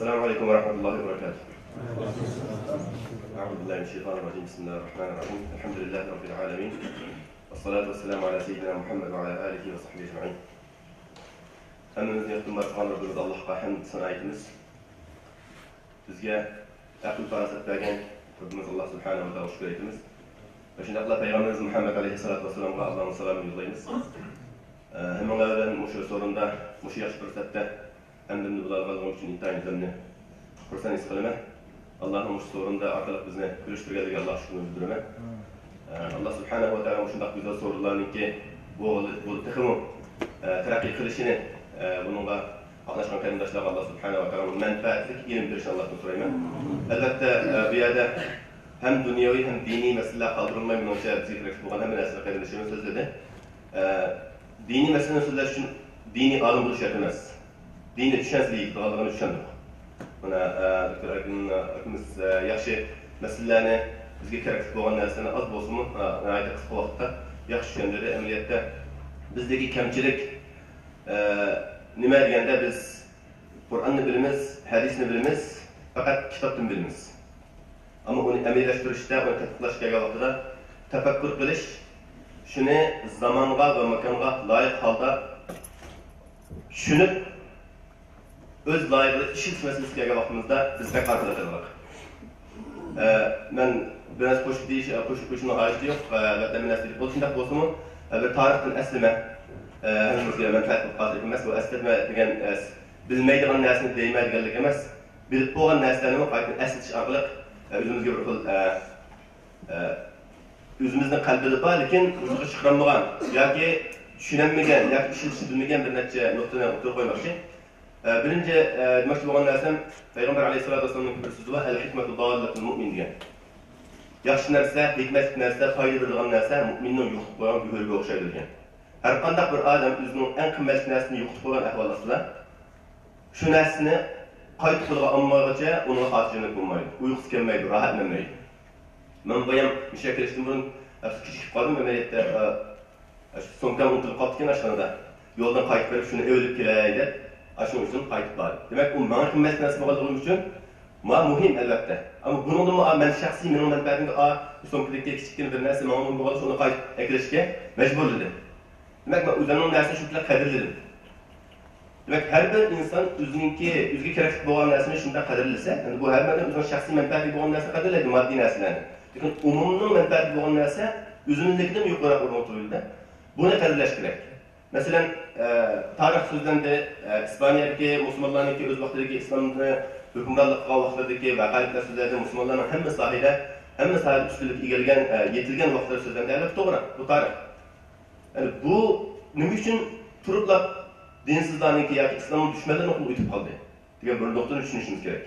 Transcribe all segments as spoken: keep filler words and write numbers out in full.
السلام عليكم ورحمة الله وبركاته. أعوذ بالله من الشيطان الرجيم. بسم الله الرحمن الرحيم. الحمد لله رب العالمين. والصلاة والسلام على سيدنا محمد وعلى آله وصحبه أجمعين. ھەممىمىزنى ياراتقان رەببىمىز ئاللاھقا ھەمد سانا ئېيتىمىز. بىزگە ئەقىل پاراسەت بەرگەن رەببىمىز ئاللاھ سۇبھانەھۇ ۋە تائالاغا شۈكۈر ئېيتىمىز. ۋە شۇنداقلا پەيغەمبىرىمىز مۇھەممەد ئەلەيھىسسالاتۇ ۋەسسالامغا ئاللاھنىڭ سالامىنى يوللايمىز. ئە، ھەممىڭلار بىلەن مۇشۇ سورۇندا، مۇشۇ ياخشى پۇرسەتتە ھەمدۇمنى بولالىغانلىقىم ئۈچۈن ئىنتايىن ئۆزۈمنى خۇرسەن ھېس قىلىمەن. ئاللاھنىڭ مۇشۇ سورۇندا ئارقىلىق بىزنى كۆرۈشتۈرگەنلىكىگە ئاللاھقا شۈكرىنى بىلدۈرىمەن. ئە، ئاللاھ سۇبھانەھۇ ۋە تائالا مۇشۇنداق گۈزەل سورۇنلارنىڭكى بۇ، بۇ تېخىمۇ، ئە، تەرەققىي قىلىشىنى، ئە، بۇنىڭغا قاتناشقان قېرىنداشلارغا ئاللاھ سۇبھانەھۇ ۋە تائالا مەنپەئەتلىك ئىلىم بېرىشىنى ئاللاھتىن سورايمەن. ئەلۋەتتە، ئە، بۇ يەردە ھەم دۇنيەۋى ھەم دىنىي مەسىلىلەر قالدۇرۇلماي، مېنىڭچە بىزگە كېرەكلىك بولغان ھەممە نەرسىلەر قېرىندىشىمىز سۆزلىدى. ئە، دىنىي مەسىلىنى سۆزلەش ئۈچۈن دىنىي ئالىم بولۇش شەرت ئەمەس. دىننى چۈشەنسە يېتىدىغانلىقىنى چۈشەندۇق. مانا، ئە، دوكتور ئەركىن ئاكىمىز، ئە، ياخشى مەسىلىلەرنى، بىزگە كېرەكلىك بولغان نەرسىلەرنى ئاز بولسىمۇ، ئە، ناھايىتى قىسقا ۋاقىتتا ياخشى چۈشەندۈردى. ئەمەلىيەتتە بىزدىكى كەمچىلىك، ئە، نېمە دېگەندە، بىز قۇرئاننى بىلىمىز، ھەدىسنى بىلىمىز، پەقەت كىتابتىن بىلىمىز. ئەمما ئۇنى ئەمەلىيلەشتۈرۈشتە، ئۇنى تەتبىقلاشقا كەلگەن ۋاقتىدا تەپەككۇر قىلىش، شۇنى زامانغا ۋە ماكانغا لايىق ھالدا چۈشىنىپ، ئۆز لايىقىدا ئىشلىتىش مەسىلىسىگە كەلگەن ۋاقتىمىزدا بىز بەك ئارقىدا قېلىۋاتىدۇق. ئە، مەن بىر نەرسە قوشۇپ دېيىش، قوشۇپ قويۇشنىڭ ھاجىتى يوق. ئە، ئەلۋەتتە، ھەممە نەرسە بولدى. شۇنداق بولسىمۇ، ئە، بىر تارىختىن ئەسلىمە، ئە، ھەممىمىزگە مەنپەئەت بولۇپ قالسا ئەمەس، بۇ ئەسلىمە دېگەن، ئە، بىلمەيدىغان نەرسىنى دەيمەن دېگەنلىك ئەمەس. بىلىپ بولغان نەرسىلەرنىمۇ قايتىدىن ئەسلىتىش ئارقىلىق، ئە، ئۆزىمىزگە بىر خىل، ئە، ئە، ئۆزىمىزنىڭ قەلبىدە بار، لېكىن ۋۇجۇدقا چىقىرالمىغان ياكى چۈشىنەلمىگەن ياكى ئىشلىتىشنى بىلمىگەن بىر نەچچە نۇقتىنى ئوتتۇرىغا قويماقچى. ئە، بىرىنچى، ئە، دېمەكچى بولغان نەرسەم، پەيغەمبەر ئەلەيھىسسالاتۇ ۋەسسالامنىڭ بىر سۆزى بار، «ئەل ھېكمەتۇ داللەتۇل مۇئمىن» دېگەن. ياخشى نەرسە، ھېكمەتلىك نەرسە، پايدا بېرىدىغان نەرسە مۇئمىننىڭ يوقىتىپ قويغان گۆھىرىگە ئوخشايدۇ دېگەن. ھەرقانداق بىر ئادەم ئۆزىنىڭ ئەڭ قىممەتلىك نەرسىنى يوقىتىپ قويغان ئەھۋال ئاستىدا، شۇ نەرسىنى قايتا قولىغا ئالمىغىچە ئۇنىڭغا خاتىرجەملىك بولمايدۇ، ئۇيقۇسى كەلمەيدۇ، راھەتلەنمەيدۇ. مەن بايام مۇشۇ يەرگە كېلىشتىن بۇرۇن، ئە، كېچىكىپ قالدىم، ئەمەلىيەتتە، ئە، ئە، شۇ سومكام ئۇنتۇلۇپ قاپتىكەن ئاشخانىدا. يولدىن قايتىپ بېرىپ شۇنى ئېلىپ كېلەي دەپ، ئاشۇنىڭ ئۈچۈن قايتىپ باردىم. دېمەك، ئۇ ماڭا قىممەتلىك نەرسە بولغانلىقىم ئۈچۈن، ما مۇھىم، ئەلۋەتتە. ئەمما بۇنىڭدىنمۇ، ئا، مەن شەخسىي مېنىڭ مەنپەئەتىمگە، ئا، بۇ سومكىدىكى كىچىككىنە بىر نەرسە ماڭا مۇھىم بولغانلىقى ئۈچۈن ئۇنى قايتىپ ئەكىرىشكە مەجبۇرلىدى. دېمەك، مەن ئۆزۈمنىڭ نەرسىنى شۇنچىلىك قەدىرلىدىم. دېمەك، ھەر بىر ئىنسان ئۆزىنىڭكى، ئۆزىگە كېرەكلىك بولغان نەرسىنى شۇنداق قەدىرلىسە، ئەمدى بۇ ھەر بىر ئادەم ئۆزىنىڭ شەخسىي مەنپەئەتىگە بولغان نەرسىنى قەدىرلەيدۇ، ماددىي نەرسىلەرنى. لېكىن ئومۇمنىڭ مەنپەئەتىگە بولغان نەرسە ئۆزىمىزنىڭكىدىنمۇ يۇقىرىراق ئورۇنغا تۇرىدۇ-دە. بۇنى قەدىرلەش كېرەك. مەسىلەن، ئە، تارىخ سۆزلەندى، ئە، ئىسپانىيەدىكى مۇسۇلمانلارنىڭكى ئۆز ۋاقتىدىكى ئىسلامنى ھۆكۈمرانلىق قىلغان ۋاقتىدىكى ۋەقەلىكلەر سۆزلەندى، مۇسۇلمانلارنىڭ ھەممە ساھەدە، ھەممە ساھەدە ئۈستۈنلۈككە ئىگىلىگەن، ئە، يېتىلگەن ۋاقىتلار سۆزلەندى. ئەلۋەتتە، توغرا، بۇ تارىخ. يەنى بۇ نېمە ئۈچۈن تۇرۇپلا دىنسىزلارنىڭكى ياكى ئىسلامنىڭ دۈشمەنلىرىنىڭ قولىغا ئۆتۈپ قالدى دېگەن بىر نۇقتىنى چۈشىنىشىمىز كېرەك.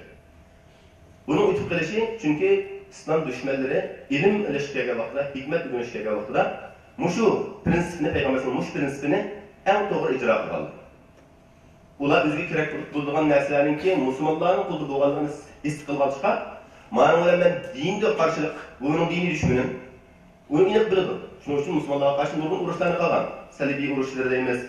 بۇنىڭ ئۆتۈپ قېلىشى، چۈنكى ئىسلام دۈشمەنلىرى ئىلىم ئېلىشقا كەلگەن ۋاقتىدا، ھېكمەت ئۆگىنىشكە كەلگەن ۋاقتىدا مۇشۇ پىرىنسىپنى، پەيغەمبەرنىڭ مۇشۇ پىرىنسىپىنى ئەڭ توغرا ئىجرا قىلغانلار. ئۇلار ئۆزىگە كېرەك بولىدىغان نەرسىلەرنىڭكى مۇسۇلمانلارنىڭ قولىدا بولغانلىقىنى ھېس قىلغان چىقار، مانا بۇنىڭ بىلەن مەن دىنىي قارشىلىق، بۇ مېنىڭ دىنىي دۈشمىنىم. ئۇنى ئېنىق بىلىدۇ. شۇنىڭ ئۈچۈن مۇسۇلمانلارغا قارشى نۇرغۇن ئۇرۇشلارنى قىلغان. سەلىبىي ئۇرۇشلىرى دەيمىز.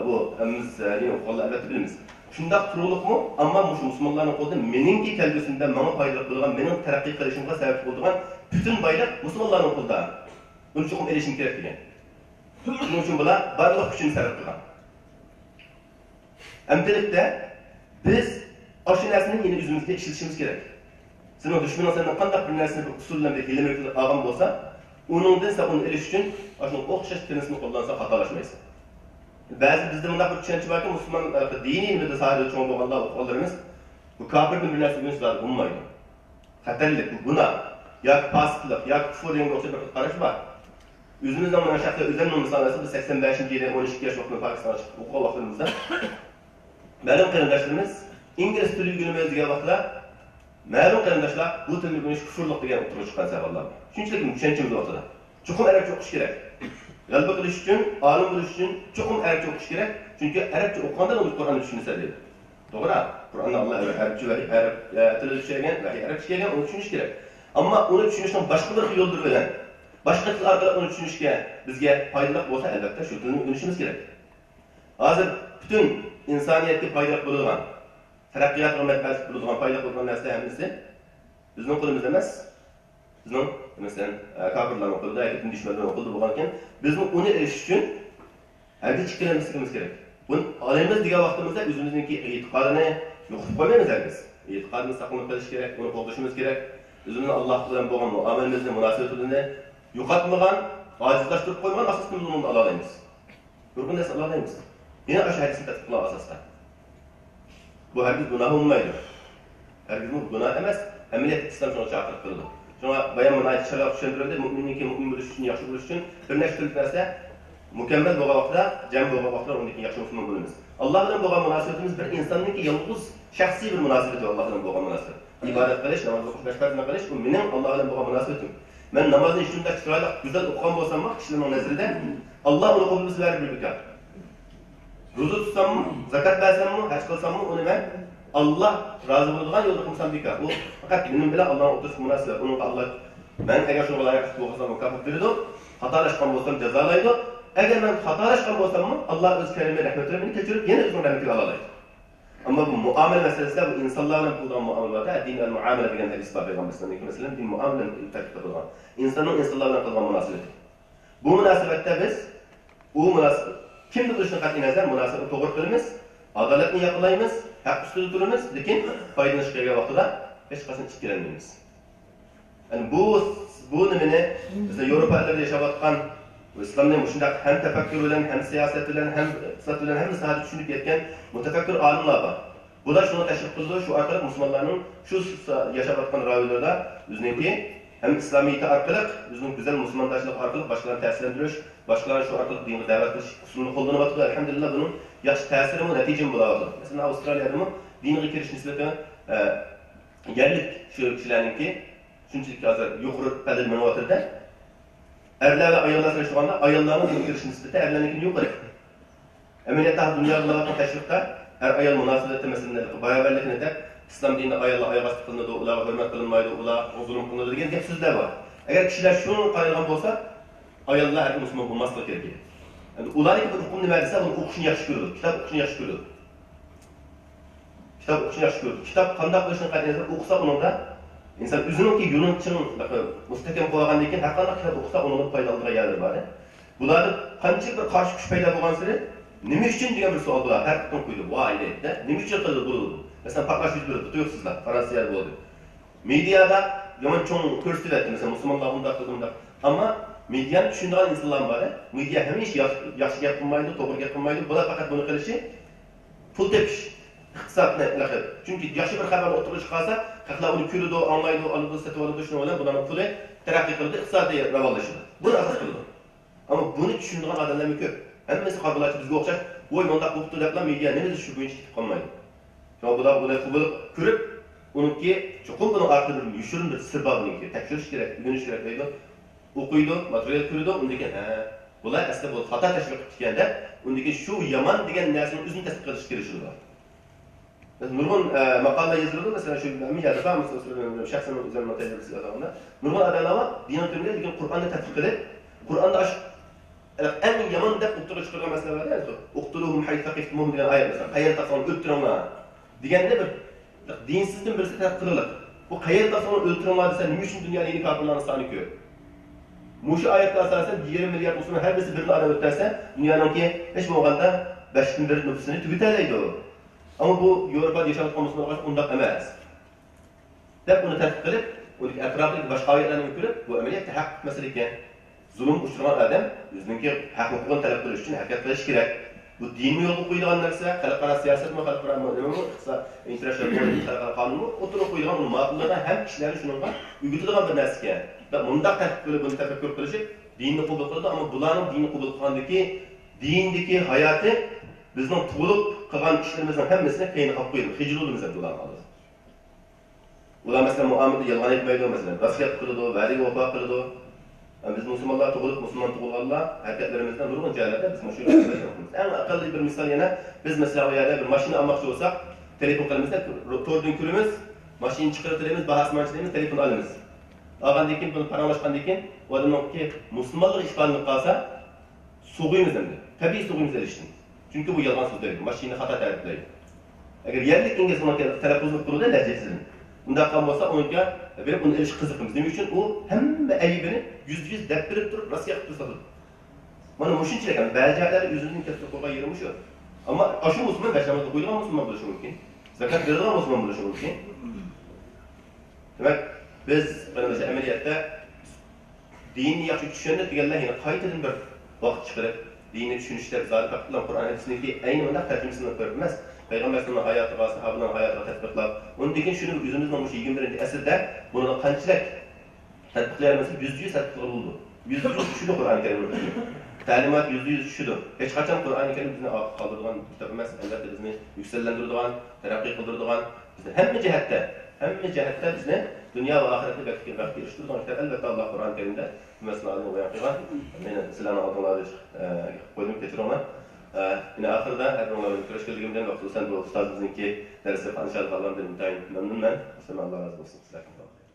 بۇ ھەممىمىز، ئە، ئوقۇغانلار ئەلۋەتتە بىلىمىز. شۇنداق تۇرۇقلۇقمۇ، ئەمما مۇشۇ مۇسۇلمانلارنىڭ قولىدا مېنىڭكى كەلگۈسىمدە ماڭا پايدىلىق بولىدىغان، مېنىڭ تەرەققىي قىلىشىمغا سەۋەب بولىدىغان پۈتۈن بايلىق مۇسۇلمانلارنىڭ قولىدا. ئۇنى چوقۇم ئېلىشىم كېرەك دېگەن. شۇنىڭ ئۈچۈن بۇلار بارلىق كۈچىنى سەرپ قىلغان. ئەمدىلىكتە بىز ئاشۇ نەرسىنى يەنە ئۆزىمىزگە ئىشلىتىشىمىز كېرەك. سېنىڭ دۈشمىنىڭ سەندىن قانداق بىر نەرسىنى بىر ئۇسۇل بىلەن، بىر ھىيلە-مىكىر بىلەن ئالغان بولسا، ئۇنىڭدىن سەن ئۇنى ئېلىش ئۈچۈن ئاشۇنىڭ ئوخشاش پىرىنسىپنى قوللانساڭ خاتالاشمايسەن. بەزى بىزدە مۇنداق بىر چۈشەنچە باركى، مۇسۇلمان، ئە، دىنىي نېمىدە ساھەدە چوڭ بولغانلار، ئوقۇغانلىرىمىز، بۇ كاپىردىن بىر نەرسە ئۆگەنسە زادى بولمايدۇ. خەتەرلىك، بۇ گۇناھ. ياكى پاسىقلىق، ياكى كۇفۇر دېگەنگە ئوخشاش بىر قاراش بار. ئۆزىمىزنىڭ مانا شەخسەن ئۆزۈمنىڭ مىسالى ئالسام، بىز سەكسەن بەشىنچى يىلى ئون ئىككى ياش ۋاقتىدا پاكىستانغا چىقىپ ئوقۇغان ۋاقتىمىزدا، مەلۇم قېرىنداشلىرىمىز ئىنگلىز تىلى ئۆگىنىمىز دېگەن ۋاقتىدا، مەلۇم قېرىنداشلار بۇ تىلنى ئۆگىنىش كۇفۇرلۇق دېگەن ئوتتۇرىغا چىققان سەۋەبلەر بار. شۇنچىلىك چۈشەنچىمىز ۋاقتىدا. چوقۇم ئەرەبچە ئوقۇش كېرەك. غەلىبە قىلىش ئۈچۈن، ئالىم بولۇش ئۈچۈن چوقۇم ئەرەبچە ئوقۇش كېرەك. چۈنكى ئەرەبچە ئوقۇغاندا ئۇنى قۇرئاننى چۈشىنىسەن دەيدۇ. توغرا، قۇرئاننى ئاللا ئەرەبچە ۋەھىي، ئەرەب، ئە، تىلىدا چۈشۈرگەن، ۋەھىي ئەرەبچە كەلگەن، ئۇنى چۈشىنىش كېرەك. ئەمما ئۇنى چۈشىنىشنىڭ باشقا بىر يوللىرى بىلەن، باشقا تىل ئارقىلىق ئۇنى چۈشىنىشكە بىزگە پايدىلىق بولسا، ئەلۋەتتە، شۇ تىلنى ئۆگىنىشىمىز كېرەك. ھازىر پۈتۈن ئىنسانىيەتكە پايدىلىق بولىدىغان، تەرەققىياتىغا مەنپەئەت بولىدىغان، پايدا قىلىدىغان نەرسە ھەممىسى بىزنىڭ قولىمىزدا ئەمەس. بىزنىڭ، مەسىلەن، ئە، كاپىرلارنىڭ قولىدا ياكى دىن دۈشمەنلىرىنىڭ قولىدا بولغانىكەن، بىزمۇ ئۇنى ئېلىش ئۈچۈن ھەرگىز ئىككىلەنمەسلىكىمىز كېرەك. بۇنى ئالايمىز دېگەن ۋاقتىمىزدا ئۆزىمىزنىڭكى ئېتىقادىنى يوقىتىپ قويمايمىز ھەرگىز. ئېتىقادىمىزنى ساقلىنىپ قېلىشى كېرەك، ئۇنى قوغدىشىمىز كېرەك. ئۆزىمىزنىڭ ئاللاھ بىلەن بولغان مۇئامىلىمىزنى، مۇناسىۋىتىمىزنى يوقاتمىغان، ئاجىزلاشتۇرۇپ قويمىغان ئاساستا بىز ئۇنى ئالالايمىز. نۇرغۇن نەرسە ئالالايمىز. يەنە ئاشۇ ھەدىسنى تەتبىق قىلغان ئاساستا. بۇ ھەرگىز گۇناھ بولمايدۇ. ھەرگىزمۇ گۇناھ ئەمەس. ئەمەلىيەتتە ئىسلام شۇڭا چاقىرىق قىلىدۇ. شۇڭا بايان مۇناھايىتى چىرايلىق چۈشەندۈرۈلدى. مۆمىننىڭكى مۆمىن بولۇش ئۈچۈن، ياخشى بولۇش ئۈچۈن بىر نەچچە تۈرلۈك نەرسە مۇكەممەل بولغان ۋاقىتتا، جەم بولغان ۋاقىتتا ئۇندىن كېيىن ياخشى مۇسۇلمان بولىمىز. ئاللاھ بىلەن بولغان مۇناسىۋىتىمىز بىر ئىنساننىڭكى يالغۇز شەخسىي بىر مۇناسىۋىتى، ئاللاھ بىلەن بولغان مۇناسىۋەت. ئىبادەت قىلىش، ناماز ئوقۇش، بەش پەرزنى قىلىش، بۇ مېنىڭ ئاللاھ بىلەن بولغان مۇناسىۋىتىم. مەن نامازنى شۇنداق چىرايلىق، گۈزەل ئوقۇغان بولساممۇ، كىشىلەرنىڭ نەزىرىدە، ئاللاھ ئۇنى قوبۇل قىلسا بەرىبىر بىكار. روزا تۇتساممۇ، زاكات بەرسەممۇ، ھەج قىلساممۇ، ئۇنى مەن ئاللاھ رازى بولىدىغان يولدا قىلسام بىكار. ئۇ پەقەت مېنىڭ بىلەن ئاللاھنىڭ ئوتتۇرىسىدىقى مۇناسىۋەت. ئۇنىڭغا ئاللاھ، مەن ئەگەر شۇنىڭغا لايىق بولغان بولسام، مۇكاپات بېرىدۇ، خاتالاشقان بولسام، جازالايدۇ. ئەگەر مەن خاتالاشقان بولساممۇ، ئاللاھ ئۆز كەرىمى، رەھمىتى بىلەن مېنى كەچۈرۈپ، يەنە ئۆزىنىڭ رەھمىتىگە ئالالايدۇ. ئەمما بۇ مۇئامىلە مەسىلىسىدە، بۇ ئىنسانلار بىلەن قىلىدىغان مۇئامىلە بار. دىن ئەل مۇئامىلە دېگەن ھەدىس بار پەيغەمبەر ئەلەيھىسسالامنىڭكى، مەسىلەن، دىن مۇئامىلە دەپ تەرتىپتە قىلغان. ئىنساننىڭ ئىنسانلار بىلەن قىلغان مۇناسىۋىتى. بۇ مۇناسىۋەتتە بىز، ئۇ مۇناسىۋەت، كىمدە بولۇشىدىن قەتئىينەزەر، مۇناسىۋەتنى توغرا قىلىمىز، ئادالەتنى ياقلايمىز، ھەق ئۈستىدە تۇرىمىز، لېكىن پايدىلىنىشقا كەلگەن ۋاقتىدا ھېچقاچان ئىككىلەنمەيمىز. يەنى بۇ، بۇ نېمىنى بىز ياۋروپا ئەللىرىدە ياشاۋاتقان، ئىسلامنى مۇشۇنداق ھەم تەپەككۇر بىلەن، ھەم سىياسەت بىلەن، ھەم ئىقتىساد بىلەن، ھەممە ساھەدە چۈشىنىپ يەتكەن مۇتەپەككۇر ئالىملار بار. بۇلار شۇنى تەشۋىق قىلىدۇ، شۇ ئارقىلىق مۇسۇلمانلارنىڭ شۇ ياشاۋاتقان رايونلىرىدا ئۆزىنىڭكى ھەم ئىسلامىيىتى ئارقىلىق، ئۆزىنىڭ گۈزەل مۇسۇلمانداشلىقى ئارقىلىق باشقىلارنى تەسىرلەندۈرۈش، باشقىلارنى شۇ ئارقىلىق دىنغا دەۋەت قىلىش ئۇسۇلىنى قوللىنىۋاتىدۇ. ئەلھەمدۇلىللا، بۇنىڭ ياخشى تەسىرىمۇ، نەتىجىمۇ بولاۋاتىدۇ. مەسىلەن، ئاۋسترالىيەدىمۇ دىنغا كىرىش نىسبىتى، ئە، يەرلىك شۇ كىشىلەرنىڭكى شۇنچىلىك ھازىر يۇقىرى پەللىدە مېڭىۋاتىدۇ-دە. ئەرلەر بىلەن ئاياللار سېلىشتۇرغاندا، ئاياللارنىڭ دىنغا كىرىش نىسبىتى ئەرلەرنىڭكىدىن يۇقىرى. ئەمەلىيەتتە ھازىر دۇنيادا بولۇۋاتقان تەشۋىقلەر ئەر-ئايال مۇناسىۋىتى مەسىلىلىرىدىكى باراۋەرلىكنى دەپ، ئىسلام دىنىدا ئاياللار ئاياغ ئاستى قىلىنىدۇ، ئۇلارغا ھۆرمەت قىلىنمايدۇ، ئۇلارغا زۇلۇم قىلىنىدۇ دېگەن گەپ سۆزلەر بار. ئەگەر كىشىلەر شۇنى قارايدىغان بولسا، ئاياللار ھەرگىز مۇسۇلمان بولماسلىقى كېرەك. ئەمدى ئۇلارنىڭكى بىر ئۇقۇم نېمە دېسە، ئۇنى ئوقۇشنى ياخشى كۆرىدۇ، كىتاب ئوقۇشنى ياخشى كۆرىدۇ. كىتاب ئوقۇشنى ياخشى كۆرىدۇ. كىتاب قانداق بولۇشىنى قەتئىي نەزەر ئوقۇسا ئۇنىڭدا ئىنسان ئۆزىنىڭكى يولىنى چىڭ مۇستەھكەم قىلىۋالغاندىن كېيىن، ھەر قانداق كىتاب ئوقۇسا ئۇنىڭدا پايدا ئالىدىغان يەرلىرى بار. بۇلاردا قانچىلىك بىر قارشى كۈچ پەيدا بولغانسېرى، نېمە ئۈچۈن دېگەن بىر سوئال بۇلار ھەر قېتىم قويىدۇ. ۋاي دەيدۇ-دە، نېمە ئۈچۈن قىلىدۇ بۇنى؟ مەسىلەن، پارتلاش يۈز بېرىدۇ، تۇيۇقسىزلا، فرانسىيەدە بولدى. مېدىيادا يامان چوڭ كۆرسىتىۋەتتى، مەسىلەن، مۇسۇلمانلار ئۇنداق قىلدى، ئۇنداق. ئەمما مېدىيانى چۈشىنىدىغان ئىنسانلار بار-دە، مېدىيا ھەمىشە ياخشى، ياخشى گەپ قىلمايدۇ، توغرا گەپ قىلمايدۇ. بۇلار پەقەت بۇنى قىلىشى پۇل تېپىش، ئىقتىسادنى، چۈنكى ياخشى بىر خەۋەر ئوتتۇرىغا چىقارسا، خەقلەر ئۇنى كۆرىدۇ، ئاڭلايدۇ، ئالىدۇ، سېتىۋالىدۇ، شۇنىڭ بىلەن بۇلارنىڭ پۇلى تەرەققىي قىلىدۇ، ئىقتىسادى راۋانلىشىدۇ. بۇنى ئاساس قىلىدۇ. ئەمما بۇنى چۈشىنىدىغان ئادەملەرمۇ كۆپ. ھەممىسى قارىغۇلارچە بىزگە ئوخشاش، ۋوي، مۇنداق بوپتۇ دەپلا مېدىيا نېمە دېسە شۇ بويىچە كېتىپ قالمايدۇ. شۇڭا بۇلار بۇنى قوبۇل كۆرۈپ، ئۇنىڭكى چوقۇم بۇنىڭ ئارقىدا بىر يوشۇرۇن بىر سىر بار، بۇنىڭكى تەكشۈرۈش كېرەك، ئۆگىنىش كېرەك دەيدۇ. ئوقۇيدۇ، ماتېرىيال كۆرىدۇ، ئۇندىن كېيىن، ھە، بۇلار ئەسلى بۇ خاتا تەشۋىق قىپتىكەن دەپ، ئۇندىن كېيىن شۇ يامان دېگەن نەرسىنى ئۆزىنى تەستىق قىلىشقا كىرىشىدۇ. نۇرغۇن، ئە، ماقالىلەر يېزىلىدۇ، مەسىلەن، شۇ ھەممە يەردە بار، مەسىلەن، شەخسەن ئۆزۈمنىڭ تەجرىبىسىگە ئالغاندا. نۇرغۇن ئادەملەر بار، دىنىڭ تۈرىگە، لېكىن قۇرئاننى تەتبىق قىلىپ، قۇرئاندا ئاشۇ ئەڭ يامان دەپ ئوتتۇرىغا چىقىرغان مەسىلە بار-دە، ئۇقتۇلۇھۇم ھەيسۇ سەقىفتۇمۇھۇم دېگەن ئايەت، مەسىلەن، قەيەردە تاپساڭلار ئۆلتۈرۈڭلار دېگەندە، بىر دىنسىزدىن بىرسى تەتبىق قىلىدۇ. بۇ قەيەردە تاپساڭلار ئۆلتۈرۈڭلار دېسە، نېمە ئۈچۈن دۇنيادا يەنە كاپىرلارنىڭ سانى كۆپ؟ مۇشۇ ئايەتكە ئاساسەن، يېرىم مىليارد مۇسۇلمان ھەر بىرسى بىرلا ئادەم ئۆلتۈرسە، دۇنيانىڭكى ھېچ بولمىغاندا بەشتىن بىر نوپۇسىنى تۈگىتەلەيدۇ. ئەمما بۇ ياۋروپادا ياشاۋاتقان مۇسۇلمانلارغا ئۇنداق ئەمەس دەپ ئۇنى تەتبىق قىلىپ، ئۇنىڭ ئەتراپىدىكى باشقا ئايەتلەرنى كۆرۈپ، بۇ ئەمەلىيەتتە ھەق مەسىلە ئىكەن. زۇلۇمغا ئۇچرىغان ئادەم ئۆزىنىڭكى ھەق ھوقۇقىنى تەلەپ قىلىش ئۈچۈن ھەرىكەت قىلىش كېرەك. بۇ دىنمۇ يولغا قويىدىغان نەرسە، خەلقئارا سىياسەتمۇ، خەلقئارا نېمىمۇ، ئىقتىساد، ئىنتېرناتسىونال خەلقئارا قانۇنمۇ ئوتتۇرىغا قويىدىغان، ئۇنى ماقۇللىغان ھەم كىشىلەرنى شۇنىڭغا ئۆگىتىدىغان بىر نەرسە ئىكەن. مۇنداق تەتبىق قىلىپ، بۇنى تەپەككۇر قىلىشىپ، دىننى قوبۇل قىلىدۇ، ئەمما بۇلارنىڭ دىننى قوبۇل قىلغاندىكى، دىنىدىكى ھاياتى بىزنىڭ تۇغۇلۇپ قىلغان ئىشلىرىمىزنىڭ ھەممىسىنى كەينىگە قاپقۇيدۇ، خىجىل بولىمىز ئەمدى ئۇلارنىڭ ئالدىدا. ئۇلار، مەسىلەن، مۇئامىلىدە يالغان ئېيتمايدۇ، مەسىلەن، راست گەپ قىلىدۇ، ۋەدىگە ۋاپا قىلىدۇ. بىز مۇسۇلمانلار تۇغۇلۇپ، مۇسۇلمان تۇغۇلغانلار ھەرىكەتلىرىمىزدە نۇرغۇن جايلاردا بىز مۇشۇ ئەڭ ئەقەللىي بىر مىسال يەنە، بىز، مەسىلەن، ئۇ يەردە بىر ماشىنا ئالماقچى بولساق، تېلېفون قىلىمىز، توردىن كۆرىمىز، ماشىنىنى چىقىرىپ تۇرىمىز، باھاسىنى مانچە دەيمىز، تېلېفون ئالىمىز. ئالغاندىن كېيىن، بۇنى پاراڭلاشقاندىن كېيىن، ئۇ ئادەمنىڭكى مۇسۇلمانلىقى ئىپادىلىنىپ قالسا، سوغۇيمىز ئەمدى. تەبىئىي سوغۇيمىز ئېلىشتىن. چۈنكى بۇ يالغان سۆزلەيدۇ، ماشىنىنى خاتا تەرىپلەيدۇ. ئەگەر يەرلىك ئىنگلىز ئۇنىڭ تەلەپپۇزىنى قىلىدۇ لەھجىسىدىن. ئۇنداق قىلغان بولسا ئۇنىڭغا بېرىپ ئۇنى ئېلىش قىزىقىمىز. نېمە ئۈچۈن؟ ئۇ ھەممە ئەيىبىنى يۈزدە يۈز دەپ بېرىپ تۇرۇپ راست گەپ قىلىپ تۇرسا. مانا مۇشۇنچىلىك ھەم بەزى جايلاردا ئۆزىمىزنىڭ كەسپىنى قويغان يېرى مۇشۇ. ئەمما ئاشۇ مۇسۇلمان بەش نامازنى قويىدىغان مۇسۇلمان بولۇشى مۇمكىن. زاكات بېرىدىغان مۇسۇلمان بولۇشى مۇمكىن. دېمەك، بىز مانا مۇشۇ ئەمەلىيەتتە دىننى ياخشى چۈشەندۇق دېگەنلەر يەنە قايتىدىن بىر ۋاقىت چىقىرىپ، دىننى چۈشىنىشتە زادى پەقەت بۇلار قۇرئان ھەدىسنىڭكى ئەينى مۇنداق تەرجىمىسىنى قىلىپ ئەمەس، پەيغەمبەر سەللەللاھۇ ئەلەيھى ۋەسەللەم ھاياتىغا تەتبىقلاپ، ئۇندىن كېيىن شۇنى ئۆزىمىزنىڭ مۇشۇ يىگىرمە بىرىنچى ئەسىردە بۇنىڭغا قانچىلىك تەتبىقلىيالمىسا، يۈزدە يۈز تەتبىقلىغىلى بولىدۇ. يۈزدە يۈز چۈشىدۇ قۇرئان كەرىمنىڭ ئىچىگە. تەلىمات يۈزدە يۈز چۈشىدۇ. ھېچقاچان قۇرئان كەرىم بىزنى ئارقىدا قالدۇرىدىغان كىتاب ئەمەس، ئەلۋەتتە بىزنى يۈكسەللەندۈرىدىغان، تەرەققىي قىلدۇرىدىغان، بىزنى ھەممە جەھەتتە، ھەممە جەھەتتە بىزنى دۇنيا ۋە ئاخىرەتتە بەختكە، بەختكە ئېرىشتۈرىدىغان كىتاب. ئەلۋەتتە، ئاللا قۇرئان كەرىمدە ھەممىسىنى ئالدىن بايان قىلغان. مېنى سىلەرنىڭ ئالدىڭلاردا، ئە، قويدۇم، كەچۈرۈڭلار. ئە، يەنە ئاخىرىدا ھەر بىرىڭلار بىلەن كۆرۈشكەنلىكىمدىن ۋە خۇسۇسەن بۇ ئۇستازىمىزنىڭكى دەرسلىرىگە ئىنشائاللا ئاللامدىن ئىنتايىن مەمنۇنمەن. ئەسلىمە، ئاللا رازى بولسۇن سىلەردىن.